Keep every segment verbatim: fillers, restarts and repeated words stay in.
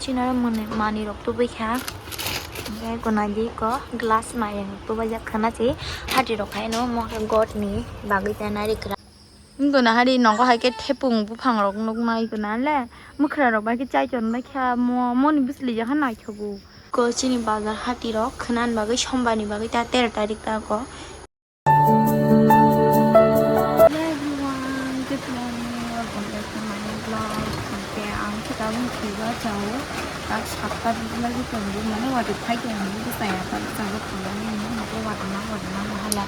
Chini oro mani, manwi rok tubui kha. Hwnkhe gwnagwi ko glass mairang tubajak khana se hati rok haino mo khe god ni bagwi ta nari kwrang. Wngkha na hari nogo hai khe thepung buphang rok nuknai gwnang le mwkhra rok bai khe chaichon bai kha mo moni bisli jakha naithogo. Ko chini bazar hati rok khwnani bagwi sombar ni bagwi ta tero tarik ta ko. Hello everyone, good morning, welcome back to my vlog. Hwnkhe ang khe tabuk thwiba chao, tak satta bwswk tongo, mane watwi phai tongo, bwsaya tak chao, thangnani hinwi hwnkhe watwi ma, watwi ma hala.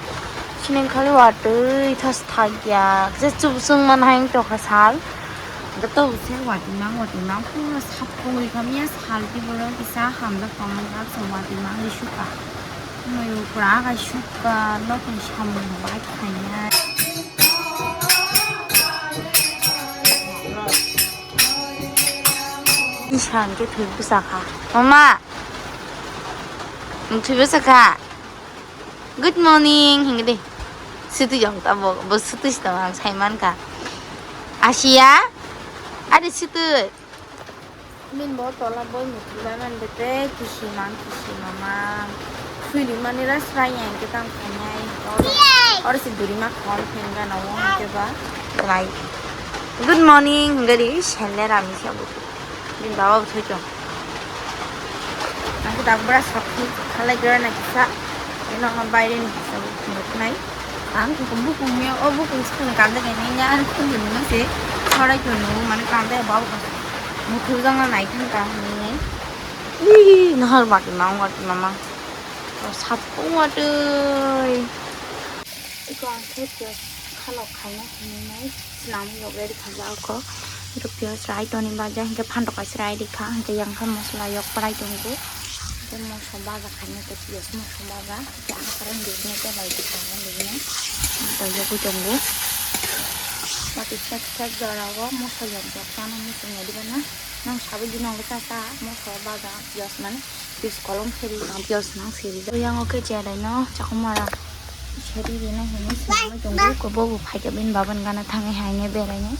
Sining khali watwi thas thak ya, je chubusung man hai tokha sal. Gato se watwi ma, watwi ma, pura sap kongwi khamya sal tiboro kisa hamjak tongmani baksa watwi ma wi sukha. Mayo pura aga sukha, nokni samung bai khainai. Isan khe thwi bwsakha. Mama! Nwng thwi bwsakha? Good morning, hingdi. Sutu jong ta bo, bo sutu si tong ang sai mankha. Asia? Adi sutu. Min bo tola boi muti bai man bete kisi mang kisi mamang. Khwili mani ras rai yang ke tang khanai. Oro, oro si duri ma khol phen ga na wo ke ba. Lai. Good morning, hingdi sende rami sa bo. Bini baba bo thoi chong. Ang khe dak bra sak khalai gra na kisa. Ino ang baire ni kisa bo nuknai. Ang khe bukung ya, o bukung sikung kanda khe nai ya, ang khun ni nang se. Sorai ko nu, mane kanda ya baba. Muthu jang na nai thang ka ni. Ui, nahar bati mang bati mama. O sap ko watui. Iko ang khe piyaj khalok khaina hinwi nai swnam yok ready kha ja ko. Iko piyaj rai toni baja hinkhe phantok kaisa rai rikha hinkhe yang kha mosola yok parai tongo. Hinkhe moso baja khaina khe piyaj moso baja hinkhe ang parai riknai khe bai rikha nai riknai. Hinkhe yogwi tongo. Bati sek sek jora o moso yok yok chana muchung ya diba na. Nang sabai di nang cha cha moso baja piyaj mane. Piyaj kolom seri, piyaj nang seri. Yang oke cherai no chakma ra. Seri rina hini seri tongo. Ko bo bo phai ka bin baban gana thangai hai ne berai ne.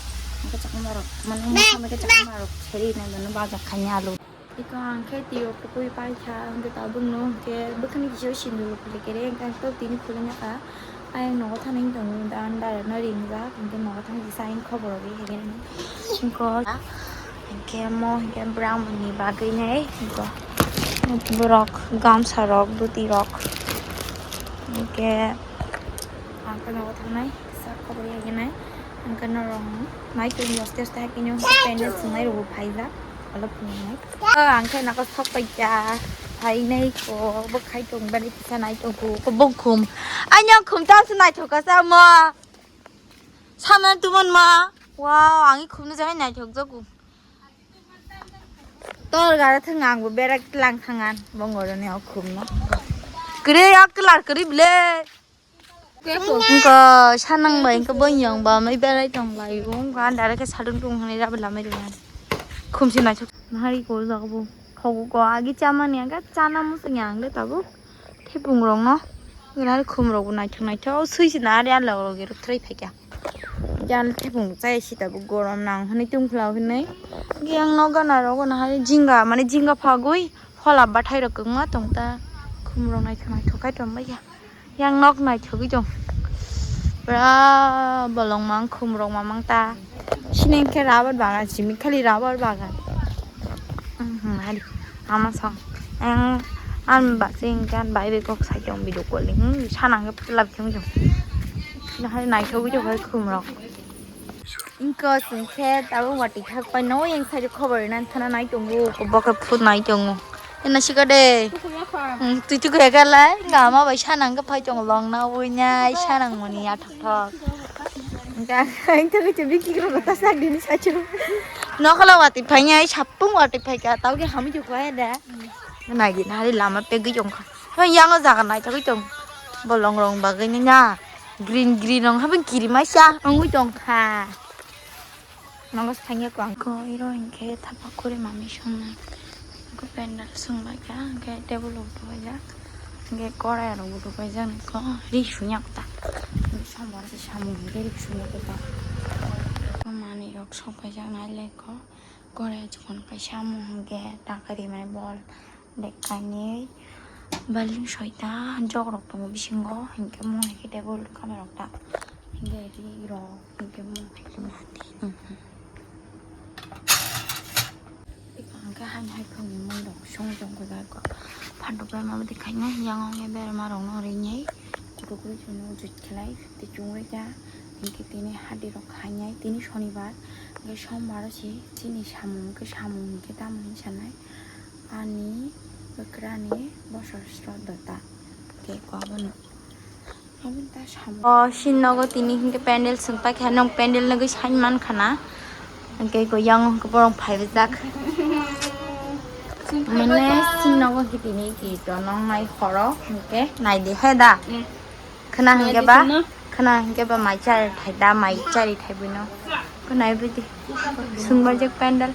Oke chakma rok. Mane mo kame ke chakma rok seri na dono baja khani alu. Iko ang khe tiyo kupui pai kha ang ke tabuk no ke bwkhani kisa sindu pele kere ang to tini phulo nya kha. Ayang nogo thani tongo dan direct no ringjak, hinkhe nogo thani kisa ayang khobor rogwi hinkhe nini. Hinkhe, hinkhe mo hinkhe brahmani bagwi nai, hinkhe borok gamsa rok, dhuti rok, hinkhe ang khe nogo thangnai kisa khobor rogwi nai, hinkhe norok nai tong aste aste hai khe pendel swngnai rokbo phaijak, olo phunuknai. O, ang khe nokho sok paikha. Phainai ko, bo khai tong bari kisa nai tong ko, ko bo khum. Ani ang khum ta se naithok ka sa mo. Saman tumon ma. Wow, ang khum no jai naithok jago. Tor gara thang ang bo berak lang thangan. Bongoro ni o khum no. Kre yak lar kre ble. Wngkha sanang bai wngkha boyong ba mai berai tong lai wngkha andare khe sadung tung hwnwi rabe lamai rwmani khumsi naisuk nahari ko jaga bo thogo ko agi chamani ang khe chana muchung ya ang khe tabuk thepung rok no nahari khum rok bo naithok naithok swi se nahari alok rok thrwi phaikha jang thepung chaya si tabuk gorom nang hwnwi tungphla hwnwi yang nok gana rogo nahari jinga mane jinga phagwi phola bathai rok kwbangma tong ta khum rok naithok naithok khai tong baikha. Yang nok naithogwi tong. Pura bolong mang khum rok mamang ta. Sini khe rubber bagan simi khali rubber bagan. Mhm, hari ama song. Ang an ba sing kan bai be kok sai tong video calling. Hmm, sanang khe pura lab thung jong. Nahai naithogwi tong hai khum rok. Ingko sing khe tabuk watwi thak pai no yang sai khobor nan thana nai tongo. Bo khe phut nai tongo. Ena sika de. Hmm, twi twi khe galai. Gama bai sanang khe phai tongo long na ui nyai sanang mani athok thok. Ga ang thok khe biki ro ta sak dini sachu. Nokhala watwi phai nyai sapung watwi phai ka tau khe hamwi ju khe da. Nai di nari lama pegwi tong kha. Yang jaga nai thogwi tong. Bolong rong bagwi ni na. Green green rong habang kiri maisa wngwi tong kha. Nogo thangya ko ang. Ko iro hinkhe thapa khuri mami songnai. Ko pendal songbai kha, hinkhe table rok rwbaijak. Hinkhe korai rok bo rwbaijak nai ko ri sunya kota. Sambar se samung hinkhe ri sunya kota. Ko manwi rok sokbaijak nai le ko. Kore chukon kaisa mung hwnkhe ta kari mani bol dek kainwi balting soita jok rok tongo bisingo, hinkhe mung hai khe table kamai rok ta hinkhe ri rok hinkhe mung hai khe mati. Hinkhe haini hai phangni mui rok song tong khe bai kok phanduk bai ma bwtwi khaina yang ong berma rok no rinwi kutuk rwi chwng no jut khlai tei chwng rwi kha. Hinkhe tini hadi rok khainai tini sonibar hinkhe sombar o se chini samung hinkhe samung hinkhe tamo hinwi sanai ani bwkrani bosor srodota khe abono. O sinnogo tini hinkhe pendel swng paikha, nwng pendel nugwi sain mankha na? Hinkhe go yang hinkhe borok phairijak. Mane sinnogo hinkhe tini ki tonong nai horo hinkhe naidi he da. Khwna hinkhe ba, khwna hinkhe ba mai chari thai da, mai chari thai bwino. Khwnai bidi swngbarjak pendel.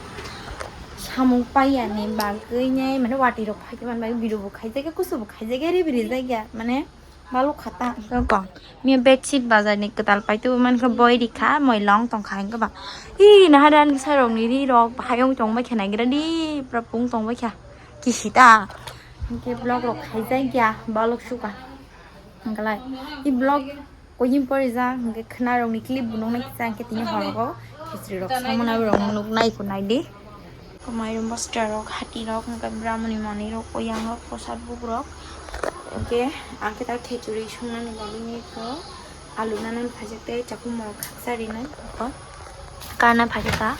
Samung paiyani bagwi nai mane watwi rok phaikhe man bagwi video bo khaijak ya, kusu bo khaijak ya, ribi rijak ya mane. Baluk khata. Kong. Miya bedsheet bazar ni kwtal pai tu man khe boi rikha, moi long tong kha hinkhe ba. Ih, naha dan sai rok ni ri rok hayung tong bai kha nai gra di, pura pung tong bai kha. Kisita. Hinkhe vlog rok khaijak ya, baluk suka. Hinkhe lai. I vlog koi din pori ja, hinkhe khwna rok ni clip bo nuknai kisa hinkhe tini horogo khichri rok samona rok nuknai ko nai di. Mairum bostra rok, hati rok, hwnkhe bramoni manwi rok, oyang rok, prosad buk rok. Hwnkhe ang khe ta khichuri songnani bagwi ni kho alu nana phajak tei chakung mok khaksa rinai kho. Kana phajak ka.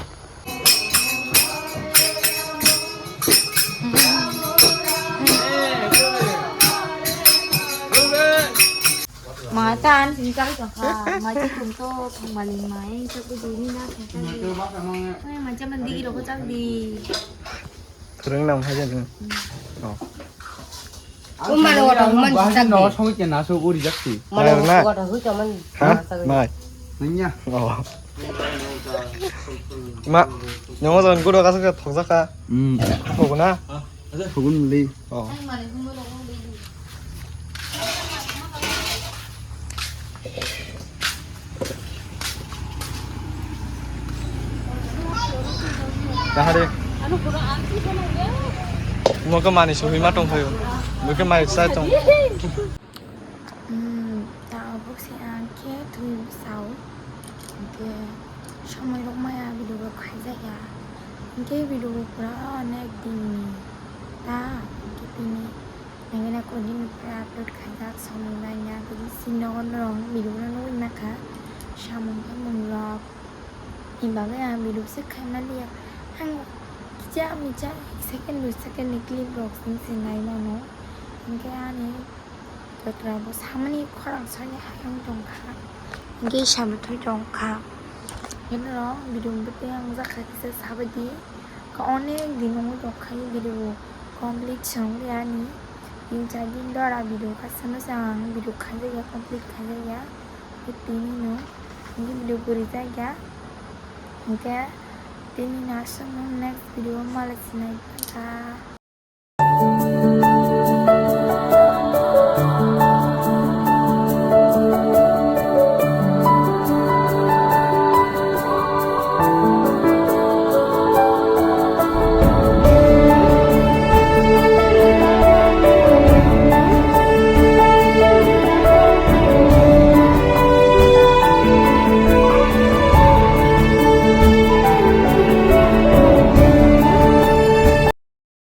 Ma ta an sini chak chak kha. Ma chi tum to thang bali ma eng chak bu dini na thang chak di. Ai ma cha man digi rok chak di. Khurang nang hai jan. Oh. Umma lo wata umma chak di. No song ke na so uri jak si. Ma lo wata hu cha man. Ha? Mai. Nanya. Oh. Ma, nongo jon guro ka sa thok jak ka. Hmm. Thok na. Thugun li. Oh. Kahare. Mo ke mani suhi ma tong thayo. Mo ke mani sa tong. Hmm, ta obo se ang khe thwi sao. Hinkhe somoi rok maya video rok khaijak ya. Hinkhe video rok pura onek din ni ta hinkhe tini nangina koi din ni pura upload khaijak somoi manya tini sini nogo norok video no nugwi mankha samung tangmung rok. Ni bagwi ang video se khaima liya. Ang kisa misa second dui second ni clip rok sing sing nai mano. Hinkhe ani Jotra bo samani khorang sani hayung tongkha. Hinkhe sabithwi tongkha. Hinoro video bwtwi ang jakha kisa sabadi. Ka onek din wngwi tongkha video complete song ani. Tin char din dora video kasano se ang video khaijak ya complete khaijak ya. Tini no. Hinkhe video gurijakya. Hinkhe tini no aswk no next video malai sinai ta.